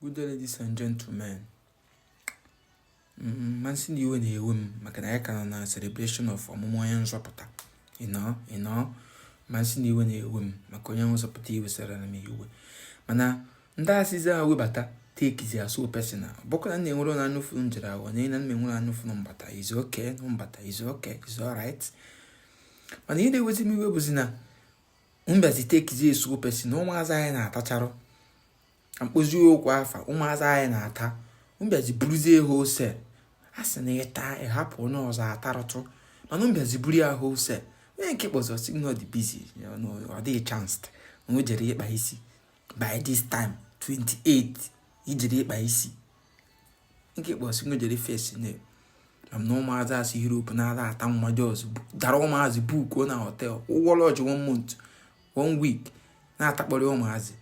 Good day, ladies and gentlemen. Ma nsị na iwe na-ewe m maka na anyị ka nọ na celebration of ọmụmụ onye nzọpụta. You know. Ma nsị na iwe na-ewe m maka onye nzọpụta iwesara m iwe. Mana ndị asịzi ahụ webata take ya so personal. Bụkwa na na-enwere na anyụfụ njere ahụ na na enwere anyụfụ mbata is okay, mbata is okay, is alright. Mana ihe na-ewezi m iwe bụzi na mbịazi take ya so personal. Ụmụazị anyị na-atacharụ mkpozi okwu afa ụmụazị anyị na-ata mbịazi buruzie wholesale. A sị na ịta ịhapụ onye ọzọ atarụtụ, mana mbịazi buru ya wholesale. Onye nke kpọzọ sị na ọ dị busy, ọ dịghị chance na o jere ịkpa isi by this time 28 ijere ịkpa isi. Nke kpọsị na o jere face na na ụmụazị asị Europe na-ada ata nwa jos dara ụmụazị bukuo na hotel, ụgwọ lodge one month, one week, na-atakpọrọ ụmụazị.